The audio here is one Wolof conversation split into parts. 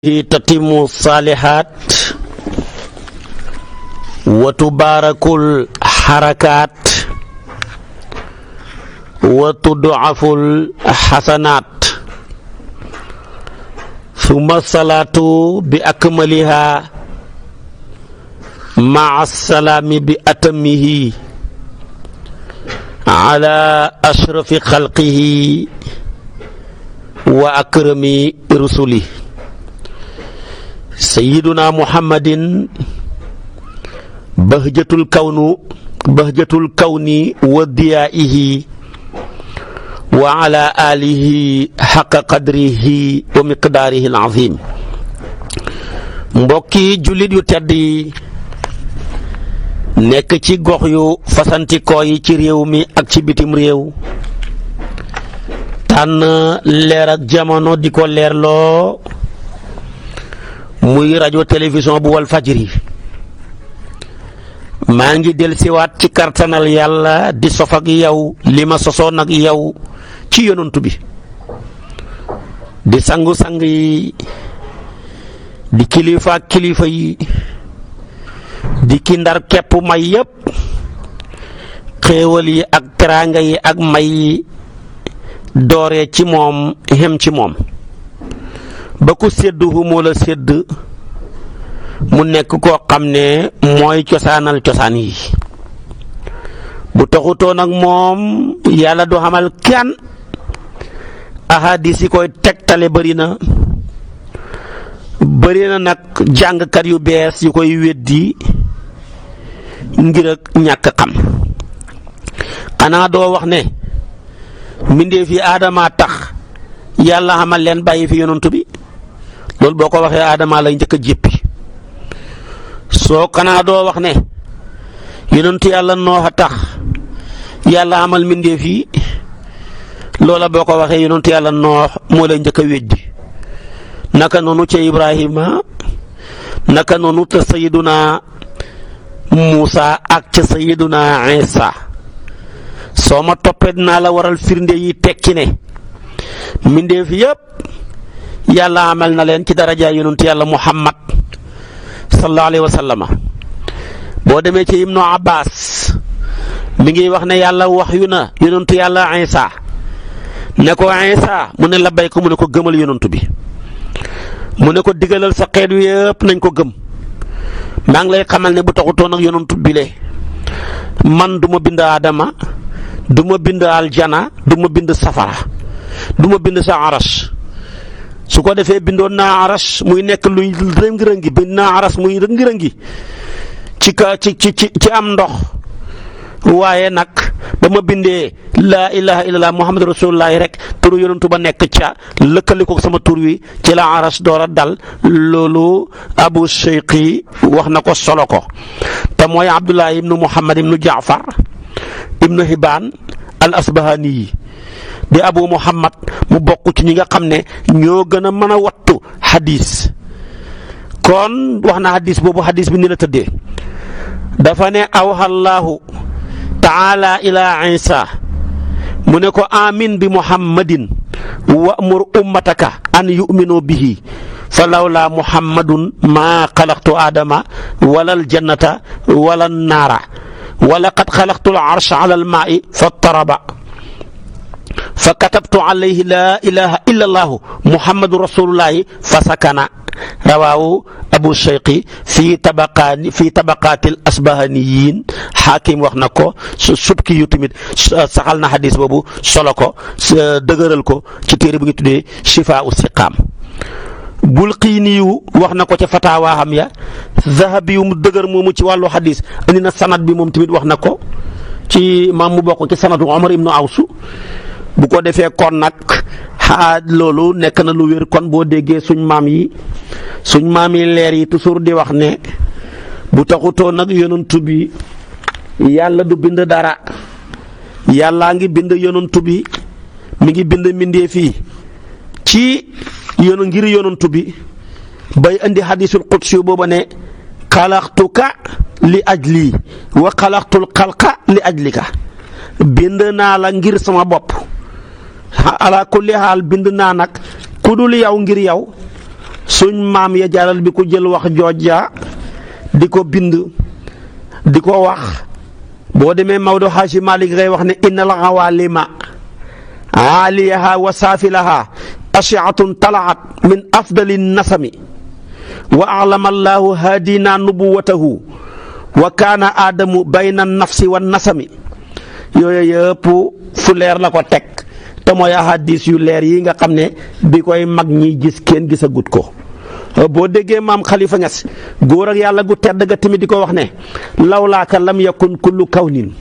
tatimu saalihaat wa tubaarakul xarakaat wa tudaful xasanaat summa salaatu bi akmaliha maa salaami bi atamihi ala ashrafi xalqihi wa akrami rusuli sayyiduna muhammadin bahjatul kawni wa diyaihi wa ala alihi xaqa qadrihi wa miqdaarihi al-azim. Mbokki jullit yu tedd yi nekk ci gox yu fasantikoo yi ci réew mi ak ci bitim réew, tànn leer ak jamono di ko leerloo muy rajo télévision bu wal fajri. maa ngi del siwaat ci kartanal yàlla di sof ak yow li ma sosoon ak yow ci yonantu bi, di sangu-sang yi, di kilifa ak kilifa yi, di ki ndar kepp may yépp, xéewal yi ak teraanga yi ak may yi dooree ci moom xem ci moom ba ku séddu moo la sédd mu nekk koo xam ne mooy cosaanal cosaan yi. bu taxutoo nag moom yàlla du xamal kenn. ahadis yi koy tegtale bëri na nag jàngkat yu bees yu koy weddi ngir ak ñàkk xam. xanaa doo wax ne mbindeef yi aadama tax yàlla xamal leen bàyyi fi yonantu bi. loolu boo ko waxee aadama lay njëkk a jéppi. soo kanaa doo wax ne yonentu yàlla noox a tax yàlla amal mbindeef yi. loola boo ko waxee yonentu yàlla noox moo lay njëkk a weddi. naka noonu ca Ibrahima, naka noonu ca sayiduna Muusa ak ca sayiduna Isa. soo ma toppee dinaa la waral firnde yi tekki ne mbindeef yépp yàlla amal na leen ci daraja yonentu yàlla Muhammad sallallahu alayhi wa sallama. boo demee ci Ibnu Abbas mi ngi wax ne yàlla wax yu na yonentu yàlla Isa ne ko Isa mu ne labbay ko mu ne ko gëmal yonentu bi, mu ne ko digalal sa xeet wi yëpp nañ ko gëm. maa ngi lay xamal ne bu taxutoon ak yonentu bile man du ma bind Adama, du ma bind aljana, du ma bind safara, du ma bind sa aras. su ko defee bindoon naa aras muy nekk luy rëngi-rëngi, bind naa aras muy rëngi-rëngi ci am ndox. waaye nag ba ma bindee laa ilaha illallah muhammadu rasulullahi rek turu yonentu ba nekk ca lëkkali ko sama tur wi ci la aras door a dal. loolu abu sheyqi wax na ko solo ko te mooy abdullah ibnu muhammad ibnu jaafar ibnu hibaan al asbahani yi di abu muhammad mu bokk ci ñi nga xam ne ñoo gën a mën a wattu hadis. kon wax na hadis boobu, hadis bi ni la tëddee. dafa ne awhallahu taala ila isa mu ne ko amin bi muhammadin wa amur ummataka an yuminu bihi fa lawla muhammadun ma xalaqtu adama wala aljannata wala annaara wa laqad xalaqtu al arsha ala almaai fa taraba fa katabtu alayhi laa ilaha illa allahu muhammadu rasulullahi fa sakana. rawaahu abu sheyqi fii tabaqaatil asbahaniyin. xaakim wax na ko, subki yu tamit saxal na xadis boobu, solo ko dëgëral ko ci téere bu ngi tuddee shifaa'u siqaam. bulqiiniyu wax na ko ca fatawaaxam ya. zahabi yu mu dëgër moomu ci wàllu xadis andi na sanad bi moom tamit wax na ko ci maam mu bokk ci sanadu Omar ibnu Awsu. bu ko defee kon nag loolu nekk na lu wér. kon boo déggee suñ maam yi leer yi toujours di wax ne bu taxutoo nag yonantu bi yàlla du bind dara. yàllaa ngi bind yonantu bi, mi ngi bind mbindeef yi ci ngir yonantu bi bay indi hadisul qudsi booba ne xalaqtuka li ajli wa xalaqtul xalqa li ajlika. bind naa la ngir sama bopp. ala kulli haal bind naa nag ku dul yow ngir yow suñ maam ya jaral bi ko jël wax jooja di ko bind di ko wax boo demee Maodo Haaji Malik ngay wax ne innal awaalima aaliyaha wa saafilaha ashiatun talaat min afdali nasami wa alama allahu haadina nubuwatahu wa kaana aadamu bayna nafsi wa nasami yooyu yëpp fu leer la ko teg te mooy ahadis yu leer yi nga xam ne bi koy mag ñi gis kenn gisagut ko. boo déggee maam Khalifa Niass góor ak yàlla gu tedd ga tamit di ko wax ne lawlaaka lam yakun kullu kawnin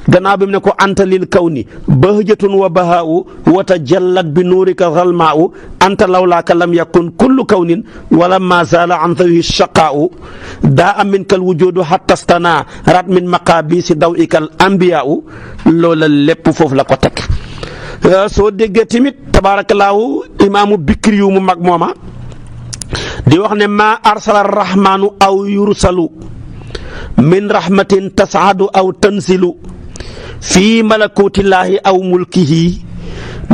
gannaaw bi mu ne ko anta lil kawni bahjatun wa bahaa'u wa tajallat bi nuurika zalmaa'u anta lawlaaka lam yakun kullu kawnin wala ma zaala an dhawi shaqaa'u daa minkal wujuudu hatta stana rat min maqaabisi daw'ikal anbiyaa'u loola lépp foofu la ko teg. soo déggee tamit tabaarakallaahu imaamu Bikri yu mu mag mooma di wax ne maa arsala rahmaanu aw yursalu min rahmatin tasaadu aw tanzilu fii malakutillaahi aw mulkihi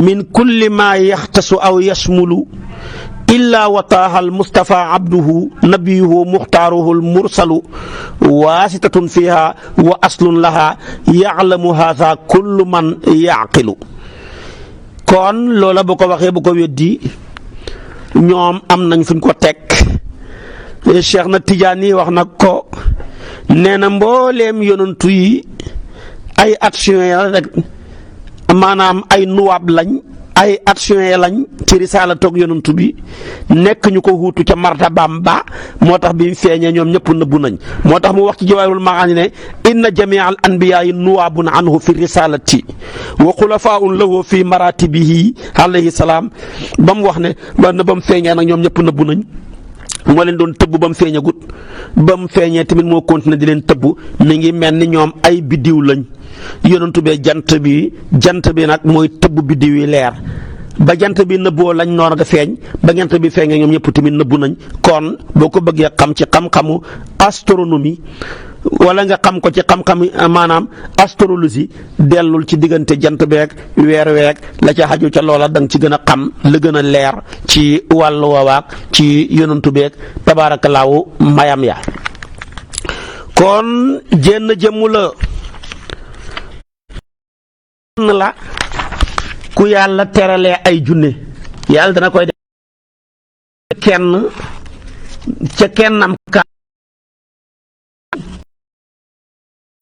min kulli maa yaxtasu aw yashmulu illaa wataaha almustafa abduhu nabiyuhu muxtaaruhu almursalu waasitatun fiha wa aslun laha yaclamu haadha kullu man yacqilu. kon loola bu ko waxee bu ko weddi ñoom am nañ fuñ ko teg. Cheikh na Tijaani wax nag ko nee na mbooleem yonantu yi ay action ya rek maanaam ay nuwaab lañ ay action ya lañ ci risaala toog yonantu bi nekk ñu ko huutu ca martabaam ba moo tax bi mu feeñee ñoom ñëpp nëbbu nañ moo tax mu wax ci Jawaahirul Maani ne inna jamia al anbiyaai nuwaabun anhu fi risalati wa xulafaun lahu fi maratibihi alayhi salaam ba mu wax ne ba mu feeñee nag ñoom ñëpp nëbbu nañ moo leen doon tëbb ba mu feeñagut ba mu feeñee tamit moo continué di leen tëbb mi ngi mel ni ñoom ay biddiw lañ yonentu bee jant bi nag mooy tëbb biddiw yi leer ba jant bi nëbboo lañ noor nga feeñ ba jant bi feeñee ñoom ñëpp tamit nëbbu nañ. kon boo ko bëggee xam ci xam-xamu astronomie wala nga xam ko ci xam-xam maanaam astrologie dellul ci diggante jant beeg weer weeg la ca xaju ca loola da nga ci gën a xam la gën a leer ci wàllu woowaak ci yonantu beeg tabaarakallaahu mayam ya. kon jenn jëmm la ku yàlla teralee ay junne yàlla dana koy def kenn ca kennam ka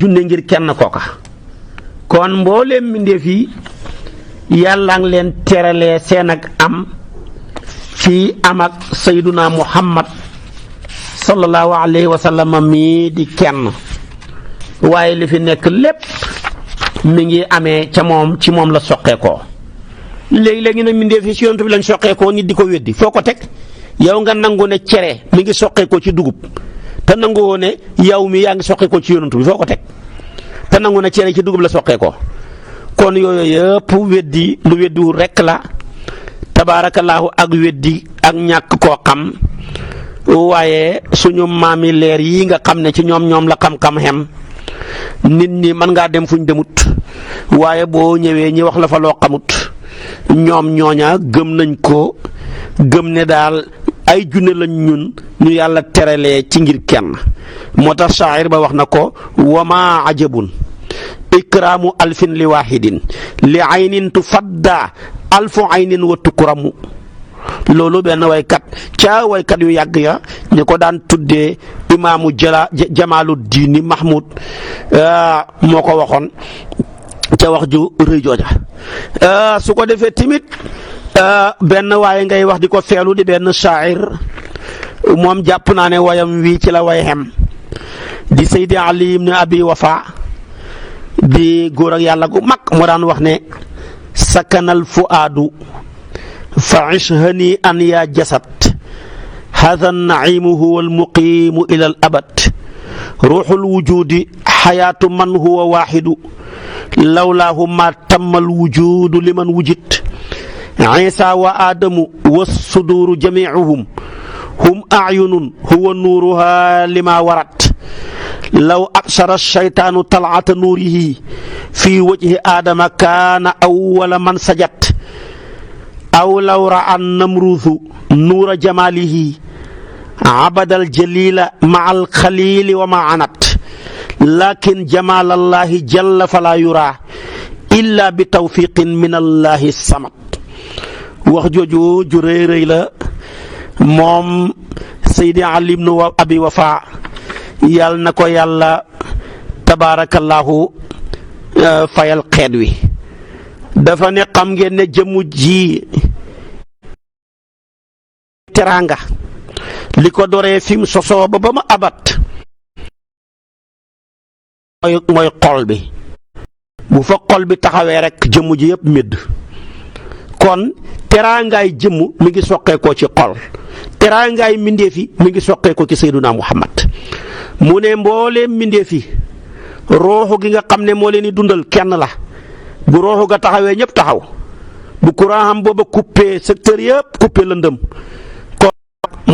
junne ngir kenn kooka. kon mbooleem mbindéef yi yàlla ngi leen teralee seen ak am ci am ak sayduna muhammad sallallahu alayhi wa sallam mii di kenn waaye li fi nekk lépp mi ngi amee ca moom ci moom la soqeekoo. léegi-léegi nag mbindéef yi ci yonent bi lañ soqeekoo nit di ko weddi foo ko teg yow nga nangu ne cere mi ngi soqeekoo ci dugub te nangu woo ne yow mi yaa ngi soqeekoo ci yonent bi foo ko teg te nangu ne cere ci dugub la soqeekoo. kon yooyu yëpp weddi lu weddiwul rekk la tabaarakallaahu ak weddi ak ñàkk koo xam waaye suñu maami leer yi nga xam ne ci ñoom la xam-xam xem nit ñi mën ngaa dem fuñ demut waaye boo ñëwee ñi wax la fa loo xamut ñoom ñooña gëm nañ ko gëm ne daal ay junne lañ ñun ñu yàlla teralee ci ngir kenn. moo tax shaa'ir ba wax na ko wama ajabun ikraamu alfin li waahidin li aynin tufadda alfu aynin wa tukramu. loolu benn waykat ca waykat yu yàgg ya ñu ko daan tuddee imaamu Jamaaluddin Mahmoud moo ko waxoon ca wax ju rëy jooja. su ko defee tamit benn waaye ngay wax di ko feelu di benn shaa'ir moom jàpp naa ne wayam wi ci la way xem di Seydi Ali ibn Abi Wafa di góor ak yàlla gu mag moo daan wax ne sakanal fuaadu fa ishhani an yaa jasad hadha naimu huwa almuqimu ila al abad ruuxul wujudi xayaatu man huwa waaxidu lawlaahu ma tammal wujudu liman wujid isa wa aadamu wa suduuru jamiicuhum hum acyunun huwa nuuruha lima warat law absara shaytaanu talcata nuurihi fi wajhi aadama kaana awwala man sajat aw law ra'a namruusu nuura jamaalihi abadal jalila ma al xalili wa ma anat lakin jamalallahi jalla fala yura illa bi tawfiqin min allahi samad. wax jooju ju rëy rëy la moom Seydi Ali ibnu Abi Wafa yàlla na ko yàlla tabaarakallahu fayal xeet wi. dafa ne xam ngeen ne jëmu ji teraanga li ko doree fi mu sosoo ba ma abat mooy xol bi. bu fa xol bi taxawee rek jëmm ji yëpp médd. kon teraangaay jëmm mi ngi soqeekoo ci xol, teraangaay mbindeef yi mi ngi soqeekoo ci Seydunaa Muhammad. mu ne mbooleem mbindeef yi rooxu gi nga xam ne moo leen di dundal kenn la. bu rooxu ga taxawee ñëpp taxaw, bu courant am booba coupé secteur yëpp coupé lëndëm. kon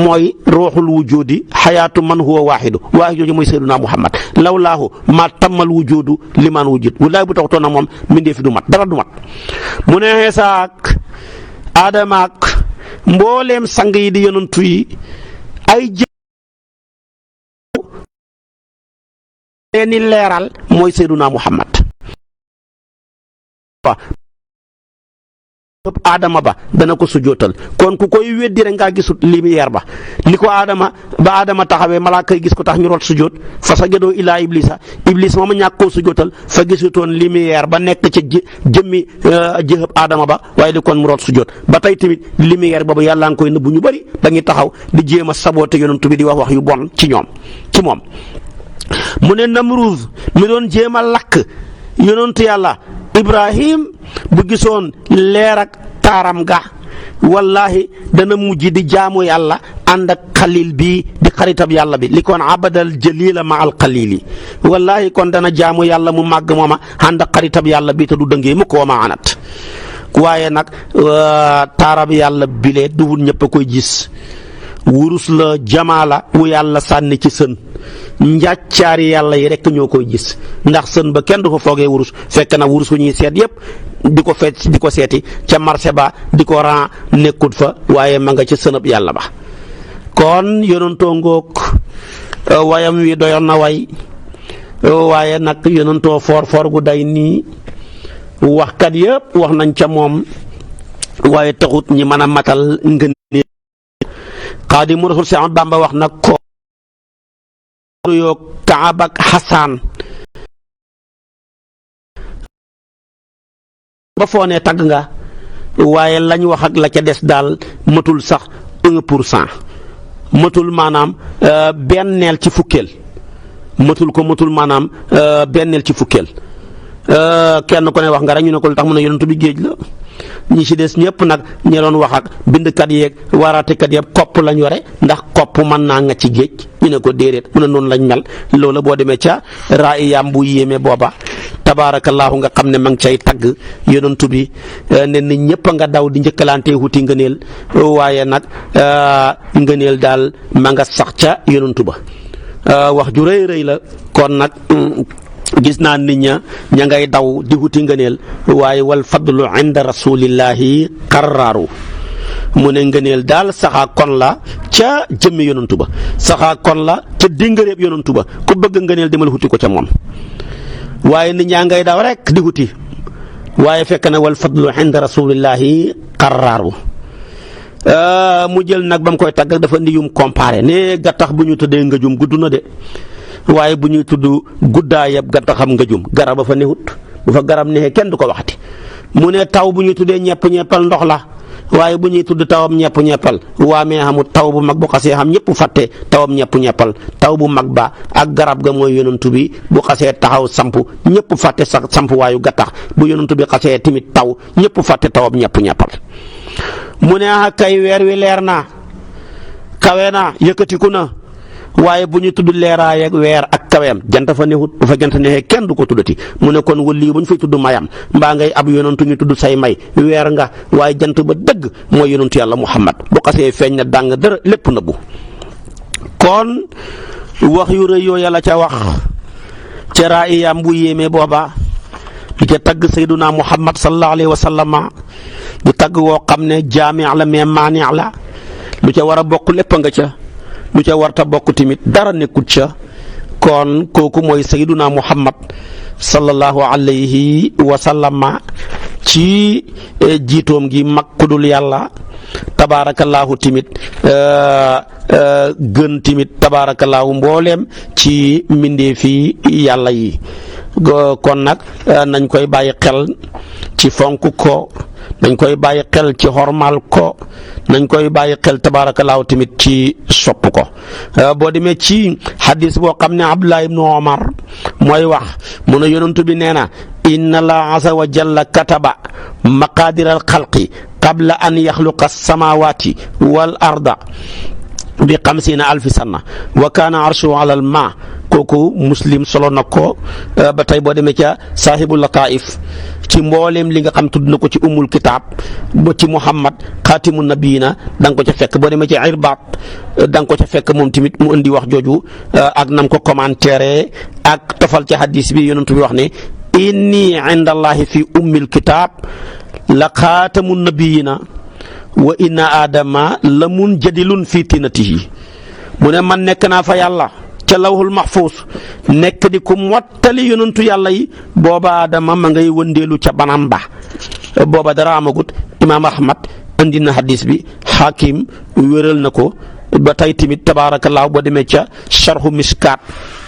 mooy rooxul wujudi xayaatu man huwa waaxidu jooju mooy Seydunaa Muhammad. lawlaahu ma tammal wujudu liman wujud walaay bu taxutoon na moom mbindee fi du mat dara du mat. mu ne Iisaa ak Aadama ak mbooleem sang yi di yonantu yi ay leeni leeral mooy Seydunaa Muhammad. Adama ba dana ko sujootal. kon ku koy weddi rek ngaa gisut lumière ba li ko Adama taxawee malaaka yi gis ko tax ñu rot sujoot fa sajadoo ilaa Iblisa Iblis moom ñàkk koo sujootal fa gisutoon lumière ba nekk ca jëmmi jëhëb Adama ba waaye di kon mu rot sujoot. ba tey tamit lumière boobu yàlla nga koy nëbbu ñu bëri dañuy taxaw di jéem a saboote yonent bi di wax yu bon ci moom. mu ne Namruuz mi doon jéem a lakk yonent yàlla Ibrahim bu gisoon leer ak taaram ga wallahi dana mujj di jaamu yàlla ànd ak xalil bi di xaritab yàlla bi li kon abadal jalila ma al xalili wallahi kon dana jaamu yàlla mu màgg mooma ànd ak xaritab yàlla bi te du dëngee mu ko ma anat. waaye nag taarab yàlla bile duwul ñëpp a koy gis. wurus la jamaala wu yàlla sànni ci sën njàccaari yàlla yi rekk ñoo koy gis ndax sën ba kenn du fa foogee wurus fekk na wurus wu ñuy seet yépp di ko seeti ca marché ba di ko ran nekkut fa waaye ma nga ca sënëb yàlla ba. kon yonantoo ngoog wayam wi doyoon na way waaye nag yonantoo foor gu day nii waxkat yépp wax nañ ca moom waaye taxut ñi mën a matal ngën. Xaadimu Rasuul Seex Bamba wax na ko yoo Kaab ak Xasaan ba foo ne tagg nga waaye lañ wax ak la ca des daal matul sax 1%, matul maanaam benneel ci fukkeel matul maanaam benneel ci fukkeel. kenn ku ne wax nga rek ñu ne ko lu tax mu ne yonent bi géej la. ñi ci des ñëpp nag ñi doon wax ak bindkat yeeg waaraatekat yëpp kopp lañ yore ndax kopp mën naa nga ci géej ñu ne ko déedéet mu ne noonu lañ mel. loola boo demee ca raayam bu yéeme booba tabaarakallaahu nga xam ne ma ngi cay tagg yonantu bi ne nit ñëpp nga daw di njëkkalante wuti ngëneel waaye nag ngëneel daal ma nga sax ca yonantu ba. wax ju rëy rëy la kon nag. gis naa nit ña ngay daw di wuti ngëneel waaye wal fadlu inda rasulillahi qarraaru mu ne ngëneel daal saxaa kon la ca jëmmi yonantu ba saxaa kon la ca dingareeb yonantu ba ku bëgg ngëneel demal wuti ko ca moom waaye nit ñaa ngay daw rek di wuti waaye fekk na wal fadlu inda rasulillahi qarraaru mu jël nag ba mu koy tàgg dafa ndiyum comparé ne gattax bu ñu tëddee ngëjum gudd na de waaye bu ñuy tudd guddaayab gattaxam ngëjum garab a fa newut bu fa garab neexee kenn du ko waxati. mu ne taw bu ñuy tuddee ñeppal ndox la waaye bu ñuy tudd tawam ñeppal waamee xamut taw bu mag bu xasee xam ñëpp fàtte tawam ñeppal taw bu mag ba ak garab ga mooy yonantu bi bu xasee taxaw samp ñëpp fàtte sax samp waayu gattax bu yonantu bi xasee tamit taw ñëpp fàtte tawam ñeppal. mu ne kay weer wi leer na kawe na yëkkatiku na waaye bu ñu tudd leeraay ak weer ak kaweem jant fa neexut bu fa jant neexee kenn du ko tuddati mu ne kon wëlli bu ñu fay tudd mayam mbaa ngay ab yonantu ñu tudd say may weer nga waaye jant ba dëgg mooy yonantu yàlla Muhammad bu xasee feeñ na dàng dara lépp nëbbu. kon wax yu rëy yoo yàlla ca wax ca raayam bu yéeme booba di ca tagg sayduna muhammad sallallahu alayhi wa sallama di tagg woo xam ne jaami la mais maani la lu ca war a bokk lépp nga ca lu ca warta bokk tamit dara nekkut ca kon kooku mooy sayduna muhammad sallallahu alayhi wa sallama ci jiitoom gi mag ku dul yàlla tabaarakallaahu timit gën timit tabaarakallaahu mbooleem ci mbindeefi yàlla yi kon nag nañ koy bàyyi xel ci fonk ko nañ koy bàyyi xel ci xormal ko nañ koy bàyyi xel tabaarakallaahu tamit ci sopp ko boo demee ci hadis boo xam ne Abdullah ibnu Omar mooy wax mu ne yonent bi nee na inna allaha azza wa jalla kataba maqaadira al xalqi qabla an yaxluqa alsamawati wal arda bi 50,000 sana wa kaana arshuhu ala al ma kooku muslim solo na ko ba tey boo demee ca saahibu lataif ci mbooleem li nga xam tudd na ko ci umul kitaab ba ci muhammad xaatimu nabiina da nga ko ca fekk boo demee ci irbaat da nga ko ca fekk moom tamit mu indi wax jooju ak nam ko commentaire ak tofal ci hadis bi yonent bi wax ne inni inda allahi fi ummil kitaab la xaatamu nabiina wa inna adama la munjadilun fi tinatihi mu ne man nekk naa fa yàlla ca lawhul mahfuus nekk di ku mottali yonentu yàlla yi booba adama ma ngay wëndeelu ca banam ba booba dara amagut imaam ahmad andi na hadis bi hakim wéral na ko ba tey tamit tabaarakallaahu boo demee ca sharhu miskaat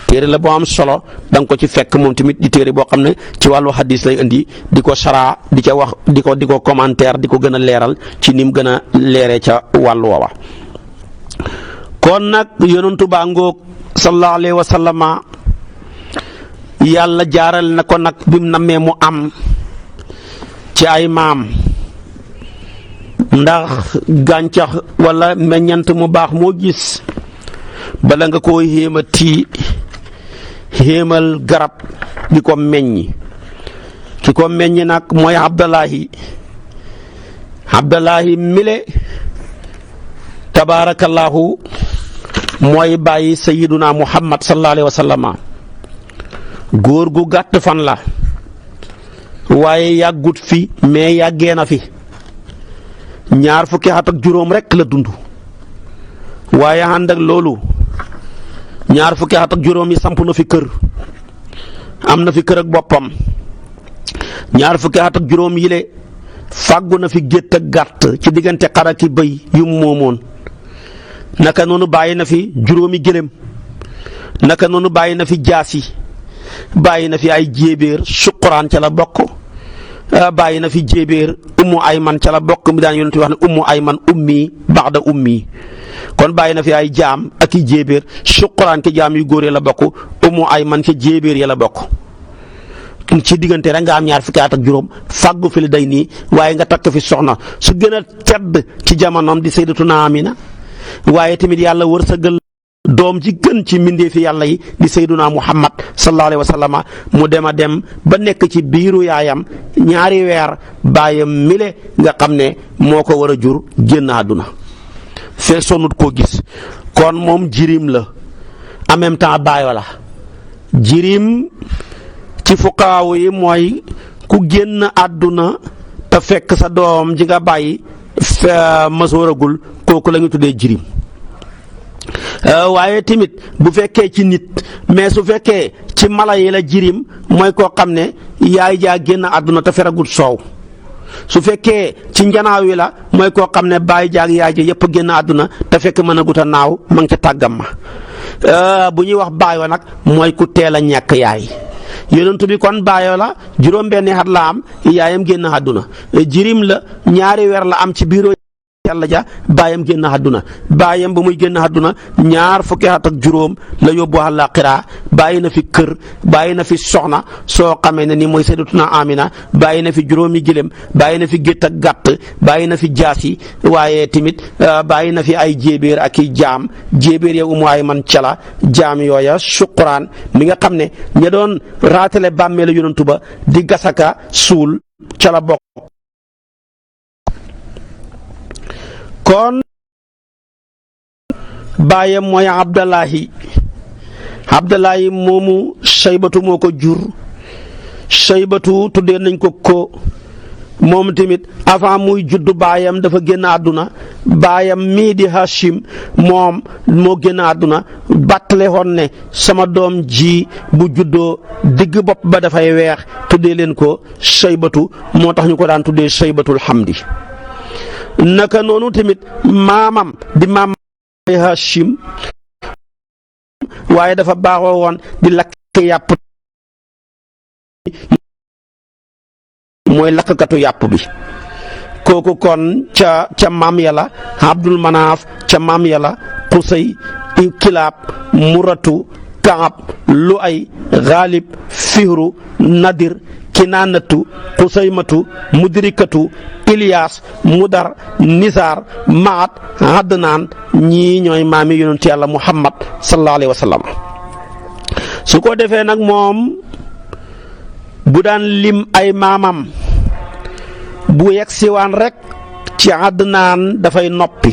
téere la boo am solo da nga ko ci fekk moom tamit di téere boo xam ne ci wàllu hadis lay indi di ko saraa di ca wax di ko commentaire di ko gën a leeral ci ni mu gën a leeree ca wàllu woowa kon nag yonentu baa ngoog sallallahu alayhi wa sallama yàlla jaaral na ko nag bi mu nammee mu am ci ay maam ndax gàncax wala meññant mu baax moo gis bala nga koo xéemal garab di ko meññi ki ko meññi nag mooy Abdallahi mile tabaarakallaahu mooy bàyyi sayyiduna muhammad sallallahu alayhi wa sallama góor gu gàtt fan la waaye yàggut fi mais yàggee na fi 20 at ak juróom rekk la dund waaye ànd ak loolu 20 at ak juróom yi samp na fi kër am na fi kër ak boppam 20 at ak juróom yile fàggu na fi gétt ak gàtt ci diggante xar ak bëy yu moomoon naka noonu bàyyi na fi juróomi gëléem naka noonu bàyyi na fi jaasi bàyyi na fi ay jéebéer suquraan ca la bokk bàyyi na fi jéebéer ummu ayman ca la bokk mi daan yonent wax ne ummu ayman ummi baxda ummi kon bàyyi na fi ay jaam ak i jéebéer suquraan ke jaam yu góor ya la bokk ummu ayman ke jéebéer ya la bokk ci diggante rek nga am 20 at ak juróom fàggu fi li day nii waaye nga takk fi soxna su gën a tedd ci jamonoom di sayyidatuna Amina waaye tamit yàlla wërsëgal doom ji gën ci mbindeefi yàlla yi di sayyiduna muhammad sallallahu alayhi wa sallama mu dem a dem ba nekk ci biiru yaayam 2 weer baayam mile nga xam ne moo ko war a jur génn àdduna fee sonut koo gis kon moom jirim la en même temps baayo la jirim ci fuqaaw yi mooy ku génn àdduna te fekk sa doom ji nga bàyyi masooragul kooku la ñu tuddee jirim waaye tamit bu fekkee ci nit mais su fekkee ci mala yi la jirim mooy koo xam ne yaay jaa génn àdduna te feragul soow su fekkee ci njanaaw yi la mooy koo xam ne baay jaag yaay ja yëpp génn àdduna te fekk mën a gut a naaw ma ngi ca tàggam ma bu ñuy wax baayoo nag mooy ku teel a ñàkk yaay yonent bi kon baayoo la juróom-benni at la am yaayam génn àdduna jirim la 2 weer la am ci biiroo yàlla ja baayam génn àdduna baayam ba muy génn àdduna 20 at ak juróom la yóbbu àllaaxira bàyyi na fi kër bàyyi na fi soxna soo xamee ne ni mooy sayyidatuna Amina bàyyi na fi juróomi gëléem bàyyi na fi gétt ak gàtt bàyyi na fi jaasi waaye tamit bàyyi na fi ay jéebéer ak i jaam jéebéer ya umu ay man cala jaam yooya suquraan mi nga xam ne ña doon raatale bàmmeelu yonantu ba di gasaka suul cala bokk kon baayam mooy Abdallahi moomu Saybatu moo ko jur Shaybatu tuddee nañ ko moom tamit avant muy juddu baayam dafa génn àdduna baayam mii di Hashim moom moo génn àdduna bàttale woon ne sama doom ji bu juddoo digg bopp ba dafay weex tuddee leen ko Shaybatu moo tax ñu ko daan tuddee Shaybatul Hamdi. naka noonu tamit maamam di maam Hashim waaye dafa baaxoo woon di lakk yàpp mooy lakkatu yàpp bi kooku kon ca maam yàlla Abdul Manaaf ca maam yàlla Qusay Kilaab Muratu Kaab Lu'ay Gaalib Fihru Nadir Kinaanatu Qusaymatu Mudrikatu Iliyaas Mudar Nisaar Maat Adnaan ñii ñooy maami yonent yàlla Muhammad sallallahu alayhi wa sallam. su ko defee nag moom bu daan lim ay maamam bu yegg siwaan rek ci Adnaan dafay noppi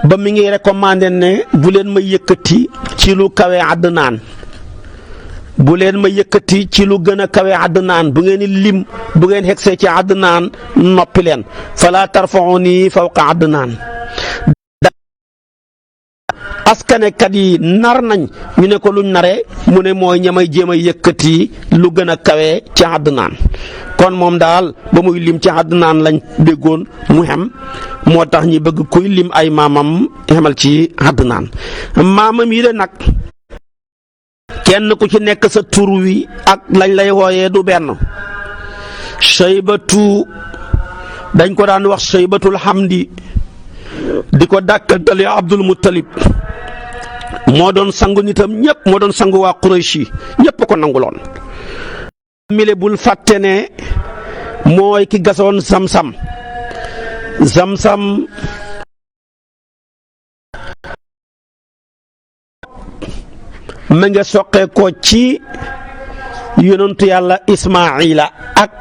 ba mi ngi recommandé ne bu leen ma yëkkati ci lu kawe Adnaan bu leen ma yëkkati ci lu gën a kawe Adnaan bu ngeen lim bu ngeen xegsee ci Adnaan noppi leen fala tarfa'uni fawqa Adnaan. askanekat yi nar nañ ñu ne ko luñ naree mu ne mooy ñamay jéem a yëkkati lu gën a kawe ci Adnaan kon moom daal ba muy lim ci Adnaan lañ déggoon mu xem moo tax ñi bëgg kuy lim ay maamam xemal ci Adnaan maamam yi de nag kenn ku ci nekk sa tur wi ak lañ lay wooyee du benn. Shaybatu dañ ko daan wax Shaybatul Hamdi di ko dàkkantale Abdul Muttalib moo doon sangu nitam ñëpp moo doon sangu waa Qurayshi ñëpp ko nanguloon. mile bul fàtte ne mooy ki gasoon Zamzam ma nga soqee ko ci yonentu yàlla Ismaila ak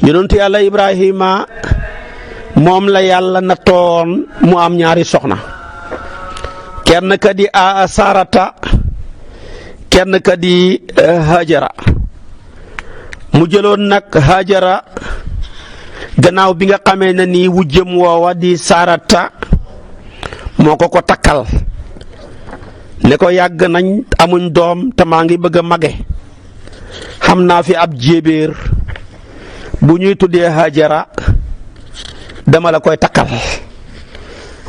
yonentu yàlla Ibrahima moom la yàlla nattoon mu am ñaari soxna kenn ka di Sarata kenn ka di Hajara mu jëloon nag Hajara gannaaw bi nga xamee ne nii wujjëm woowa di Sarata moo ko takkal ne ko yàgg nañ amuñ doom te maa ngi bëgg a mage xam naa fi ab jéebéer bu ñuy tuddee Hajara dama la koy takkal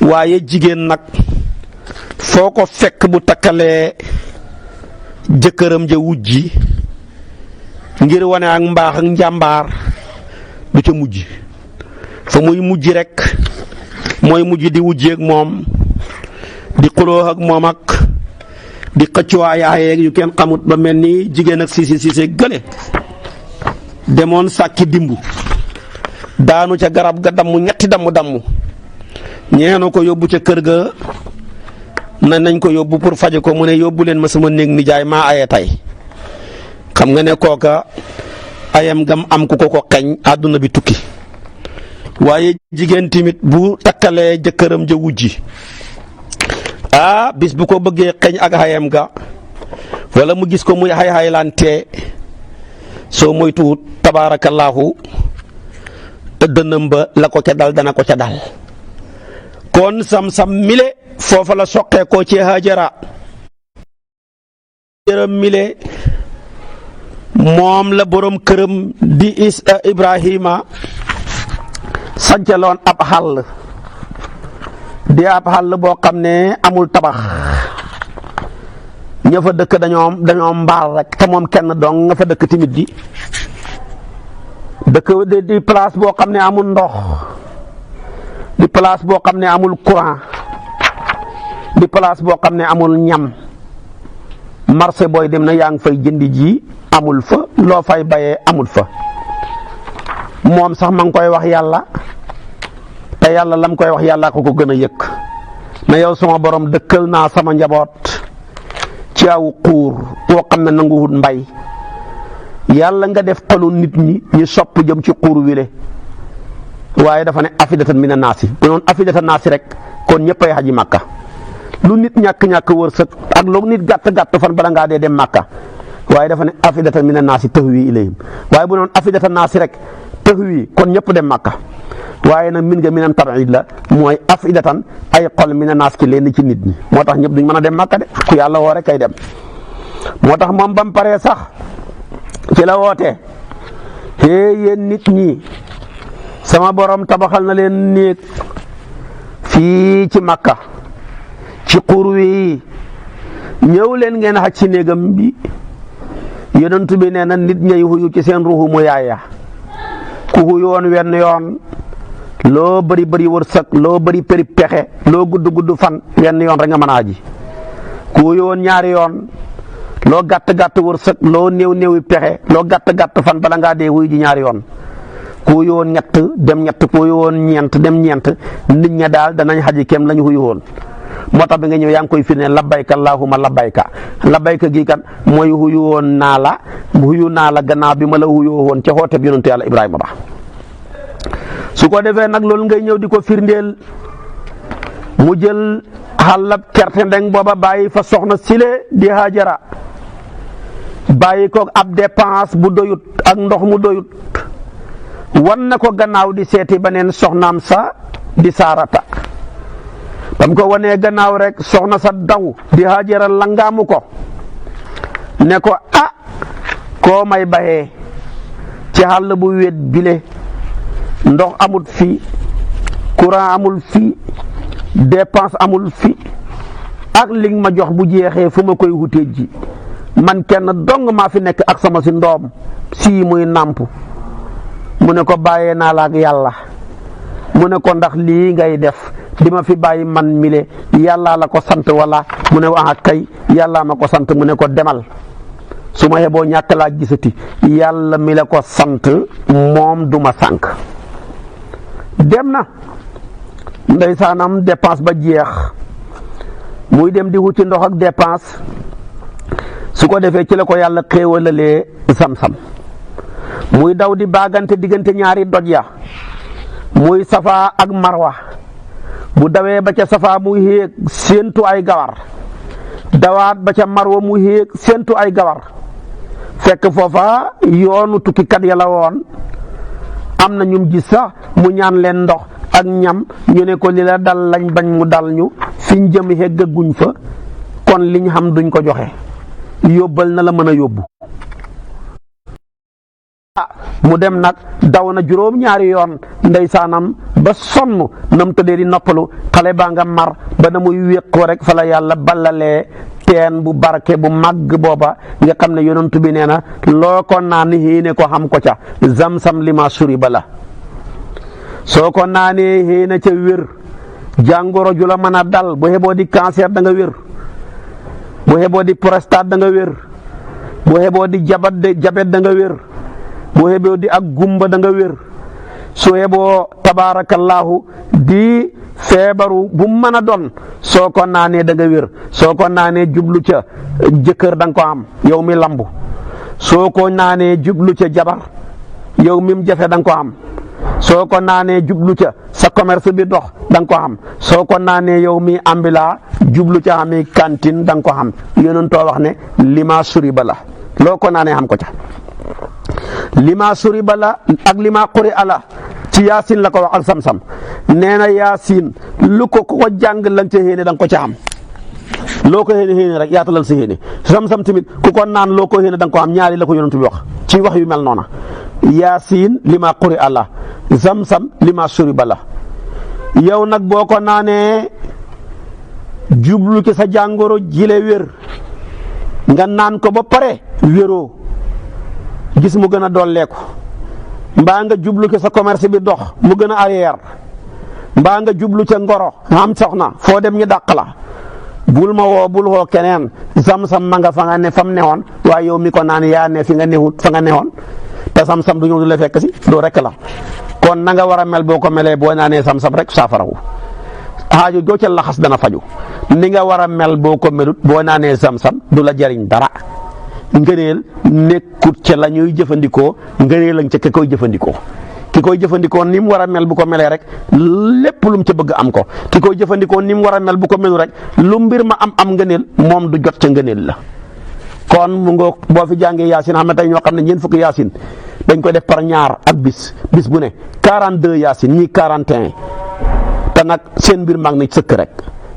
waaye jigéen nag foo ko fekk bu takkalee jëkkëram ja wujji ngir wane ak mbaax ak njàmbaar du ca mujj fa muy mujj rek mooy mujj di wujjeeg moom di xuloo ak moom ak di xëccoo ay aayeeg yu kenn xamut ba mel ni jigéen ak siise gële demoon sàkki dimbu daanu ca garab ga damm ñetti damm ñeenu ko yóbbu ca kër ga nañ ko yóbbu pour faje ko mu ne yóbbu leen ma sama néeg nijaay maa aye tey xam nga ne kooka ayam gam am ku ko xeñ àdduna bi tukki waaye jigéen timit bu takkalee jëkkëram ja wujji bis bu ko bëggee xeñ ak ayam ga wala mu gis ko muy xay-xaylante soo moytuwut tabaarakallaahu dënnam ba la ko ca dal dana ko ca dal kon Zamzam mile foofa la soqee ko ci Hajara mile moom la borom këram di Ibrahima sancaloon ab xàll di ab xàll boo xam ne amul tabax ña fa dëkk dañoo mbaal rek te moom kenn dong nga fa dëkk timit dëkk di place boo xam ne amul ndox di place boo xam ne amul courant di place boo xam ne amul ñam marché booy dem na yaa ngi fay jëndi ji amul fa loo fay bayee amul fa moom sax ma ngi koy wax yàlla te yàlla lam koy wax yàlla ko gën a yëkk na yow sama borom dëkkal naa sama njaboot ci aw xuur koo xam ne nanguwut mbay yàlla nga def xolu nit ñi ñu sopp jëm ci xuur wile waaye dafa ne afidatan mina naasi bu noon afidatan naasi rek kon ñëppay xaji màkka lu nit ñàkk wërsëg ak lu nit gàtt fan bala ngaa dee dem màkka waaye dafa ne afidatan mina naasi tahwi ilayhim waaye bu noon afidatan naasi rek tahwi kon ñëpp dem Makka waaye nag min nga minan tab'id la mooy afidatan ay xol mina naas ki leen ci nit ñi moo tax ñëpp duñ mën a dem Makka de ku yàlla woo rek kay dem moo tax moom bam paree sax ci la woote yéen nit ñi sama borom tabaxal na leen néeg fii ci Makka ci xur wi ñëw leen ngeen xaj ci néegam bi yonent bi nee na nit ñay xuyu ci seen ruuxu mu yaaya ku xuyu woon wenn yoon loo bëri bëri wërsëg loo bëri përi pexe loo gudd gudd fan wenn yoon rek nga mën a aji ku xuyu woon ñaari yoon loo gàtt gàtt wërsëg loo néew néewi pexe loo gàtt gàtt fan bala ngaa dee xuyu ji ñaari yoon ku xuyu woon ñett dem ñett ku xuyu woon ñeent dem ñeent nit ña daal danañ xaji kem lañu xuyu woon moo tax bi nga ñëw yaa ngi koy firnde labbayka allahumma labbayka gi kat mooy xuyu woon naa la gannaaw bi ma la xuyoo woon ca xoote bi yonentu yàlla Ibrahima ba su ko defee nag loolu ngay ñëw di ko firndeel mu jël xàllab kerte ndeng booba bàyyi fa soxna sile di Hajara bàyyi ko ab dépense bu doyut ak ndox mu doyut wan na ko gannaaw di seeti beneen soxnaam sa di Saarata bam ko wanee gannaaw rek soxna sa daw di Hajara langaamu ko ne ko koo may baxee ci xàll bu wet bile ndox amul fi courant amul fi dépense amul fi ak li ma jox bu jeexee fu ma koy wutee ji man kenn dong maa fi nekk ak sama si ndoom sii muy nàmp mu ne ko bàyyee naa la ak yàlla mu ne ko ndax lii ngay def di ma fi bàyyi man mile yàllaa la ko sant wala mu ne kay yàllaa ma ko sant mu ne ko demal su ma yeboo ñàkk laa gisati yàlla mi la ko sant moom du ma sànk dem na ndeysaanam dépense ba jeex muy dem di wuti ndox ak dépense su ko defee ci la ko yàlla xéewalalee Zamzam muy daw di baagante diggante ñaari doj ya muy Safa ak Marwa bu dawee ba ca Safa mu yéeg séentu ay gawar dawaat ba ca Marwa mu yéeg séentu ay gawar fekk foofa yoonu tukkikat ya la woon am na ñum gis sax mu ñaan leen ndox ak ñam ñu ne ko li la dal lañ bañ mu dal ñu fiñ jëm heggaguñ fa kon liñ xam duñ ko joxe yóbbal na la mën a yóbbu mu dem nag daw na juróom-ñaari yoon ndeysaanam ba sonn nam tëddee di noppalu xale baa nga mar ba na muy wéqoo rek fa la yàlla ballalee teen bu barke bu màgg booba nga xam ne yonent bi nee na loo ko naan xéene ko xam ko ca Zamzam lima shuriba la soo ko naanee xéene ca wér jàngoro ju la mën a dal bu xeboo di cancer da nga wér bu xeboo di prostate da nga wér bu xeboo di jabet da nga wér bu xeboo di ak gumba da nga wér su xeboo tabaarakallaahu di feebaru bu mën a doon soo ko naanee da nga wér soo ko naanee jublu ca jëkkër da nga ko am yow mi lambu soo ko naanee jublu ca jabar yow mi mu jafe da nga ko am soo ko naanee jublu ca sa commerce bi dox da nga ko am soo ko naanee yow mi ambila jublu ca ami cantine da nga ko am yonentoo wax ne lima suriba la loo ko naanee xam ko ca lima suriba la ak lima quri ala ci yaasin la ko wax ak Zamzam nee na yaasin lu ko jàng lañ ca xéene da nga ko ca am loo ko xéene rek yaatalal sa xéene Zamzam tamit ku ko naan loo ko xéene da nga ko am ñaari la ko yonent bi wax ci wax yu mel noona yaasin lima quri ala Zamzam lima suriba la yow nag boo ko naanee jublu ci sa jàngoro jile wér nga naan ko ba pare wéroo gis mu gën a dolleeku mbaa nga jublu ci sa commerce bi dox mu gën a arrière mbaa nga jublu ca ngoro am soxna foo dem ñu dàq la bul ma woo bul woo keneen Zamzam ma nga fa nga ne fam newoon waaye yow mi ko naan yaa ne fi nga newut fa nga newoon te Zamzam du ñëw du la fekk si doo rek la kon na nga war a mel boo ko melee boo naanee Zamzam rek saafarawu aajo joo ca laxas dana faju ni nga war a mel boo ko melut boo naanee Zamzam du la jariñ dara ngëneel nekkut ca la ñuy jëfandikoo ngëneel lañ ca ki koy jëfandikoo ki koy jëfandikoo ni mu war a mel bu ko melee rek lépp lu mu ca bëgg am ko ki koy jëfandikoo ni mu war a mel bu ko melu rek lu mbir ma am ngëneel moom du jot ca ngëneel la kon mu ngoog boo fi jàngee yaasin xam ne tey ñoo xam ne ñeent fukki yaasin dañ koy def par ñaar ak bis bu ne 42 yaasin ñii 41 te nag seen mbir mag na sëkk rek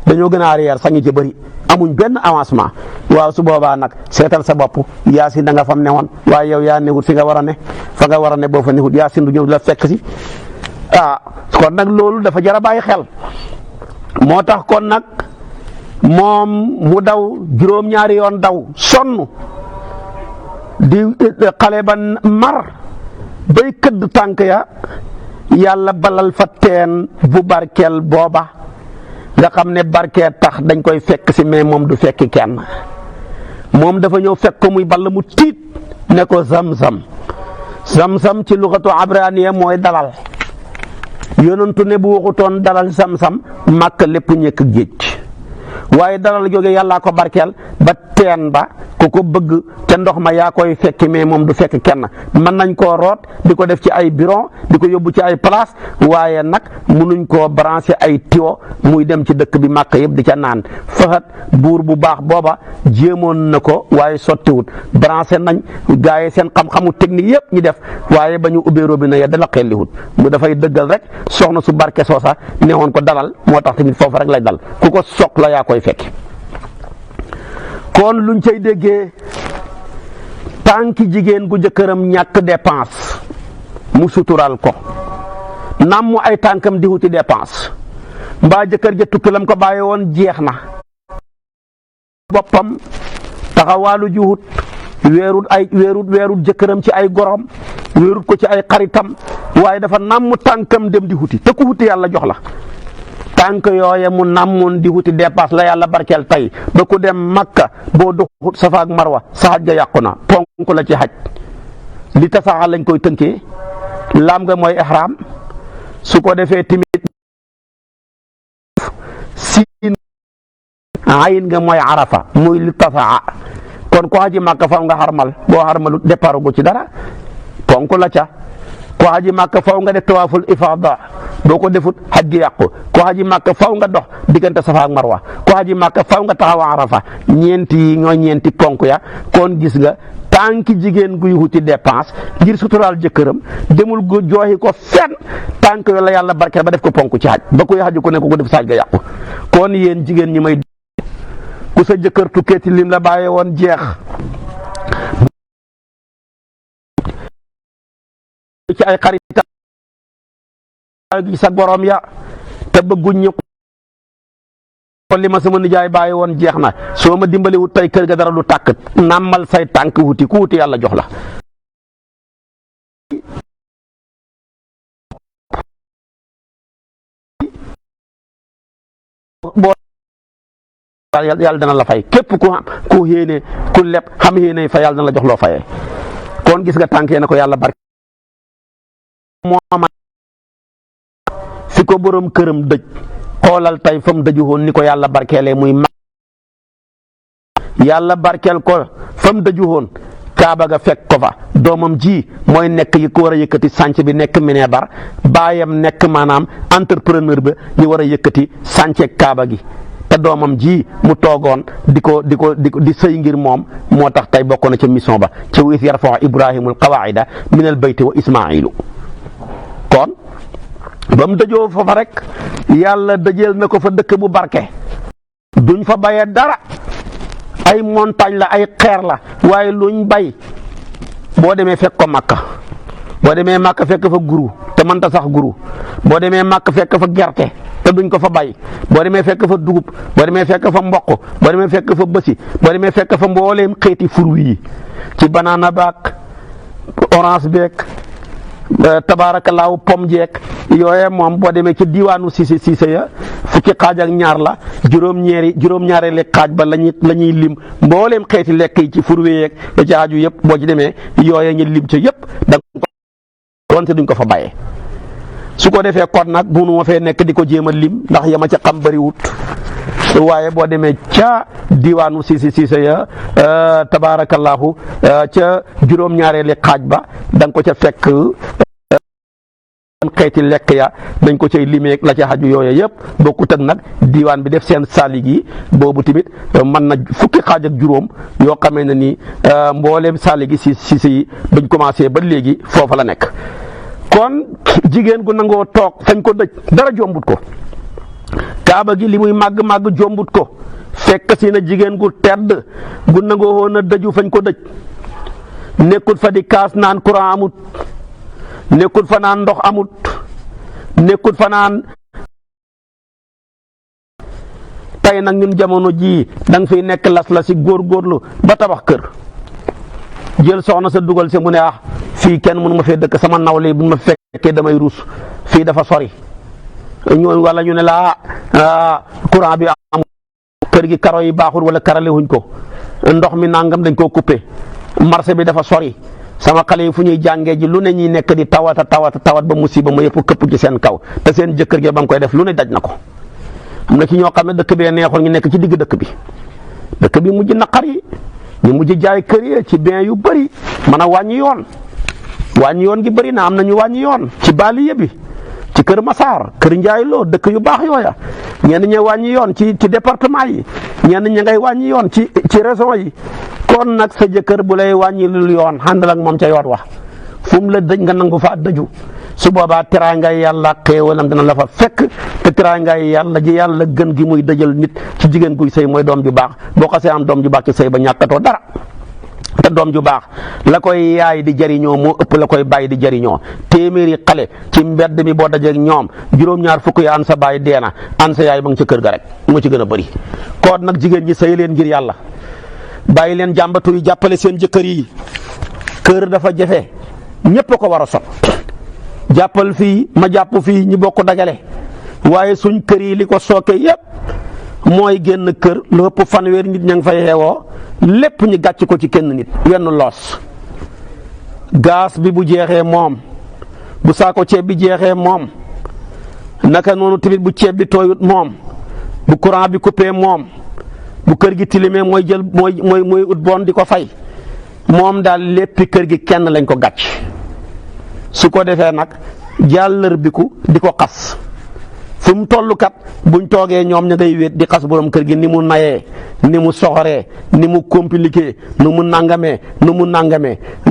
dañoo gën a arrière sax ñu ci bëri amuñ benn avancement waaw su boobaa nag seetal sa bopp yaasin da nga fam ne woon waaye yow yaa newut fi nga war a ne fa nga war a ne boo fa newut yaasin du ñëw la fekk si kon nag loolu dafa jar a bàyyi xel moo tax kon nag moom mu daw juróom-ñaari yoon daw sonn di xale ba mar bay këdd tànk ya yàlla balal fa teen bu barkeel booba nga xam ne barkeel tax dañ koy fekk si mais moom du fekki kenn moom dafa ñëw fekk ko muy ball mu tiit ne ko zam-zam zam-zam ci luxatu abraniya mooy dalal yonentu ne bu waxutoon dalal zam-zam màkk lépp ñekk géej waaye dalal jóge yàllaa ko barkeel ba teen ba ku ko bëgg te ndox ma yaa koy fekki mais moom du fekk kenn mën nañ koo root di ko def ci ay biron di ko yóbbu ci ay place waaye nag munuñ koo branché ay tiwo muy dem ci dëkk bi màkk yëpp di ca naan faxat buur bu baax booba jéemoon na ko waaye sottiwut branché nañ gaa yi seen xam-xamu technique yëpp ñu def waaye ba ñu ubbee robinet ya dala xelliwut mu dafay dëggal rek soxna su barke soosa neexoon ko dalal moo tax tamit foofu rek lay dal ku ko soxla yaa koy fekki kon luñ cay déggee tànki jigéen gu jëkkëram ñàkk dépense mu sutural ko nam mu ay tànkam di wuti dépense mbaa jëkkër ja tukki lam ko bàyyi woon jeex na boppam taxawaalu juhut weerut jëkkëram ci ay gorom weerut ko ci ay xaritam waaye dafa nam mu tànkam dem di wuti te ku wuti yàlla jox la tànk yooye mu namoon di wuti dépasse la yàlla barkeel tey ba ku dem Makka boo doxut Safa ak Marwa sa xaj ga yàqu na ponk la ci xaj li tasaxa lañ koy tënkee laam nga mooy ihram su ko defee timit siin ayin nga mooy arafa muy li tasaxa kon ko xaji Makka faw nga xarmal boo xarmalut départ gu ci dara ponk la ca ko xaji Makka faw nga def tawaaful ifaada boo ko defut xaj gi yàqu ko xaji Makka faw nga dox diggante Safa ak Marwa ko xaji Makka faw nga taxaw Arafa ñeenti yi ñooy ñeenti ponk ya kon gis nga tànki jigéen guy wuti dépense ngir suturaal jëkkëram demul gu jooxi ko fenn tànk yo la yàlla barkeel ba def ko ponk ci xaj ba koy xaju ko ne ko def saaj ga yàqu kon yéen jigéen ñi may ku sa jëkkër tukkeeti lim la bàyyee woon jeex ci ay xaritam gi sa gorom ya te bëgguñ ñu ko li ma sama nijaay bàyyi woon jeex na soo ma dimbali wut tey kër ga dara du tàkk nàmmal say tànk wuti ku wuti yàlla jox la boo yàlla dana la fay képp ku xéene ku leb xam xéene fa yàlla dana la jox loo fayee kon gis nga tànkee na ko yàlla barke mooma fi ko borom këram dëj xoolal tey fa mu dëju woon ni ko yàlla barkeelee muy yàlla barkeel ko fa mu dëju woon kaaba ga fekk ko fa doomam ji mooy nekk yi ko war a yëkkati sànc bi nekk minebar baayam nekk maanaam entrepreneur ba ñu war a yëkkati sànce kaaba gi te doomam ji mu toogoon di sëy ngir moom moo tax tey bokk na ca mission ba ca wa iz yarfa'u ibrahimul qawaa'ida minal bayti wa ismailu kon ba mu dëjoo foofa rek yàlla dëjeel na ko fa dëkk bu barke duñ fa bayee dara ay montagne la ay xeer la waaye luñ bay boo demee fekk ko Makka boo demee Makka fekk fa guru te mënta sax guru boo demee Makka fekk fa gerte te duñ ko fa bay boo demee fekk fa dugub boo demee fekk fa mboq boo demee fekk fa bësi boo demee fekk fa mbooleem xeeti fruits yi ci banana baak orange beek tabaarakallaahu pom jeek yooye moom boo demee ci diwaanu siise ya fukki xaaj ak ñaar la juróom-ñaareeli xaaj ba lañuy lim mbooleem xeeti lekk yi ci furwe yeeg ya ci aju yëpp boo ci demee yooye ñu lim ca yëpp da doonte duñ ko fa bàyyee su ko defee kon nag bunu ma fee nekk di ko jéem a lim ndax yama ca xam bariwut waaye boo demee ca diwaanu siise ya tabaarakallaahu ca juróom-ñaareeli xaaj ba da nga ko ca fekk xeeti lekk ya dañ ko cay limeeg la ca xaju yooyu yëpp bokkut ak nag diwaan bi def seen salig yi boobu tamit mën na fukki xaaj ak juróom yoo xamee ne ni mbooleem salig yi si bañ commencé ba léegi foofa la nekk. kon jigéen gu nangoo toog fañ ko dëj dara jombut ko kaaba gi li muy màgg jombut ko fekk si na jigéen gu tedd gu nangoo woon a dëju fañ ko dëj nekkut fa di kaas naan courant amut nekkut fa naan ndox amut nekkut fa naan tey nag ñun jamono jii da nga fiy nekk las si góorgóorlu ba tabax kër jël soxna sa dugal si mu ne fii kenn mënu ma fee dëkk sama nawle bu ma fekkee damay ruus fii dafa sori wala ñu ne la courant bi amut kër gi karo yi baaxul wala karale wuñ ko ndox mi nangam dañ koo coupé marché bi dafa sori sama xale yi fu ñuy jàngee ji lu ne ñuy nekk di tawat ba musiba ma yëpp këpp ci seen kaw te seen jëkkër gi ba mu koy def lu ne daj na ko. am na ci ñoo xam ne dëkk bee neexoon ñu nekk ci digg dëkk bi mujj naqar yi ñu mujj jaay kër yi ci bien yu bëri mën a wàññi yoon gi bëri na am na ñu wàññi yoon ci banlieue bi ci Kër Massar Kër Ndiaye Lo dëkk yu baax yooya ñenn ñi wàññi yoon ci département yi ñenn ñi ngay wàññi yoon ci région yi. kon nag sa jëkkër bu lay wàññilul yoon àndal ak moom ca yoon wax fu mu la dëj nga nangu fa dëju su boobaa teraangay yàlla xéewalam dina la fa fekk te teraangay yàlla ji yàlla gën gi muy dëjal nit ci jigéen guy sëy mooy doom ju baax boo xasee am doom ju baax ci sëy ba ñàkkatoo dara te doom ju baax la koy yaay di jariñoo moo ëpp la koy bàyyi di jariñoo téeméeri xale ci mbedd mi boo dajeeg ñoom juróom-ñaar fukk ya an sa bàyyi deena an sa yaay ba nga ca kër ga rek moo ci gën a bëri kon nag jigéen ñi sëy leen ngir yàlla bàyyi leen jàmbatu yi jàppale seen jëkkër yi kër dafa jafe ñépp a ko war a sot jàppal fii ma jàpp fii ñi bokk dagale waaye suñ kër yi li ko sooke yépp mooy génn kër lu ëpp fanweeri nit ña ngi fay yeewoo lépp ñu gàcc ko ci kenn nit wenn loos gaz bi bu jeexee moom bu saako ceeb bi jeexee moom naka noonu tamit bu ceeb bi tooyut moom bu courant bi coupé moom bu kër gi tilimee mooy jël mooy ut bon di ko fay moom daal léppi kër gi kenn lañ ko gàcc su ko defee nag jàllër biku di ko xas fu mu toll kat buñ toogee ñoom ña ngay wéet di xas borom kër gi ni mu nayee ni mu soxoree ni mu compliqué nu mu nangamee